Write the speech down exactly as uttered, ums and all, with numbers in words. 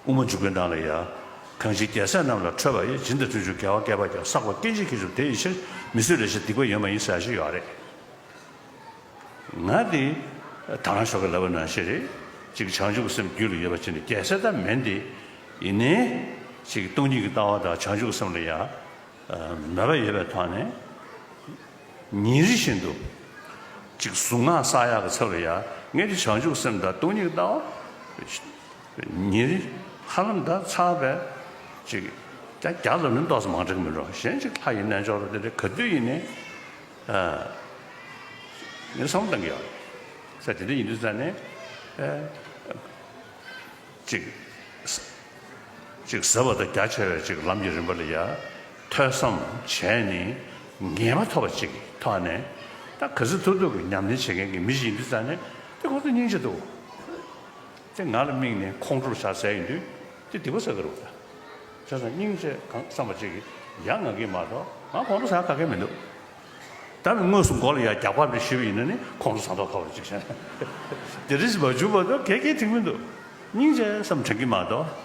དབུ་མ་འཇུག་པའི་ནང་ལ་ཡང་། གང་ཕྱིར་རྒྱལ་སྲས་རྣམས་ལ་ཁྲོས་པ་ཡི། སྦྱིན་དང་བརྩོན་འགྲུས་དགེ་བ་བསྐལ་པ་བརྒྱ། བསགས་པ་སྐད་ཅིག་གིས་འཇོམས་དེ་ཡི་ཕྱིར། མི་བཟོད་ལས་བྱུང་སྡིག་པ་ཡོད་མ་ཡིན་ཟེར་ཞིག་ཡོད་རེད། ང་དེ་ད་རང་ཞོགས་ཀས་ལབ་པ་ནང་བཞིན་རེད། ཅིག་བྱང་ཆུབ་སེམས་རྒྱུད་ལ་ཡོད་པ་ཅིག་ནི་རྒྱལ་སྲས་ད་མིན་ཏེ། ཡིན་ནའི་ཅིག་སྟོང་ཉིད་ཀྱི་ལྟ་བ་དང་བྱང་ཆུབ་སེམས་ལ་ཡང་མོས་པ་ཡོད་པའི་ཐོག་ནས། ཉིན་རེ་བཞིན་དུ་ཅིག་གཟུངས་སྔགས་བསགས་ཡག་གི་ཚབ་ལ་ཡང་ངས་དེ་བྱང་ཆུབ་སེམས་དང་སྟོང་ཉིད་ཀྱི་ལྟ་བ། ཉིན་རེ་ཧ་ལམ་ད་ཚར་བས་ཅིག་བརྒྱ་བརྒྱ་ལ་ནི་ཏོག་ཙམ་མང་དྲགས་མི་འགྲོ། གཞན་ཅིག་ལྷ་ཡི་རྣལ་འབྱོར་པ་དེ་འདྲ་ག་དུས་ཡིན་ནའི་ངས་བསམ་བློ་གཏང་གི་ཡོད་རེད། ས་དེ་འདྲ་ཡིན་དུས་ཙང་ནས་ཅིག་ཅིག་ཟབ་པ་དང་རྒྱ་ཆེ་བའི་ཅིག་ལམ་གྱི་རིམ་པ་ལ་ཡ་ཐོས་བསམ་བྱས་ནས་ངེས་པ་ཐོབ་པ་ཅིག་གི་ཐོག་ནས། ད་ག་ཚོད་ཐུབ་ཐུབ་ཀྱི་ཉམས་ལེན་བྱེད་མཁན་གྱི་མི་ཞིག་ཡིན་དུས་ཙང་ནས་དེ་ཁོ་ཚོ་སྙིང་རྗེ་འདུག་དེ་ང་ལ་དམིགས་ནས་ཁོང་ཁྲོ་བྱ་ཟེར་ཡིན་དུས་དེ་སྡིག་པ་བསགས་ཀྱི་རེད་པ། བྱས་ཙང་སྙིང་རྗེ་གང་བསམ་པ་ཅིག་གིས་ཡ་ང་གིས་མ་གཏོགས་ང་ཁོང་ཁྲོ་ཟ་ག་གེ་མི་འདུག་ད་ནི་དངོས་སུ་མགོ་ལ་ཡ་རྒྱག་པ་རེ་ཞུས་པ་ཡིན་ན་ནི་ཁོང་ཁྲོ་ཟ་མདོག་ཁ་པོ་ཅིག་བྱས། དེ་རིས་མ་བྱུང་བར་དུ་ག་གེ་དྲན་གྱི་མི་འདུག་སྙིང་རྗེ་བསམ་དྲན་གྱི་མ་གཏོགས།